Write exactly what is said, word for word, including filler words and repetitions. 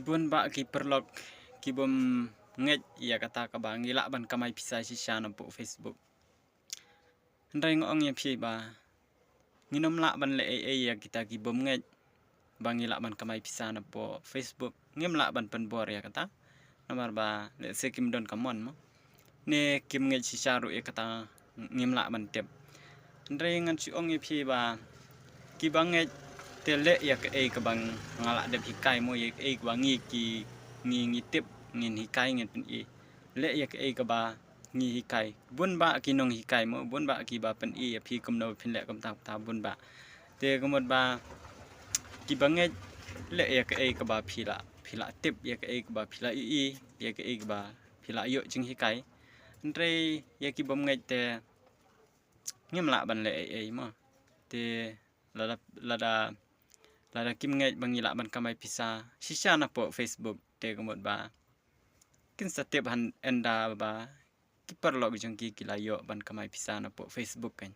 Bun bah ki paralok ki bym ngeit ïa kata kaba ngi lah ban kamai pisa shisha napoh Facebook. Hynrei nga ong ïa phi ba ngin ym lah ban leh ei ei ïa kita ki bym ngeit ba ngi lah ban kamai pisa napoh Facebook. Ngim lah ban pynbor ïa kata. Namar ba lehse kim don ka mon mo, ne kim ngeit shisha ruh ïa kata, ngim lah ban tip. Hynrei ngan shu ong ïa phi ba kiba ngeit te leh ïa kaei kaba nga lah dep hikai mo, ïa kaei kaba ngi ki, ngi, ngi tip, ngin hikai, ngin pyni. Leh ïa kaei kaba ngi hikai. Bun bah ki nonghikai mo, bun bah kiba pyni ïa phi kumno phin leh kumta kumta, bun bah. Te ka mut ba kiba ngeit leh ïa kaei kaba phi lah, phi lah tip, ïa kaei kaba phi lah ïohi, ïa kaei kaba phi lah ïoh jinghikai. Hynrei ïa ki bym ngeit te ngim lah ban leh ei ei mo. Te lada, lada, lada kim ngeit ba ngi lah ban kamai pisa shisha napoh Facebook, te ka mut ba kin sa tip hangta ba ki paralok jong ki ki la ïoh ban kamai pisa napoh Facebook kan.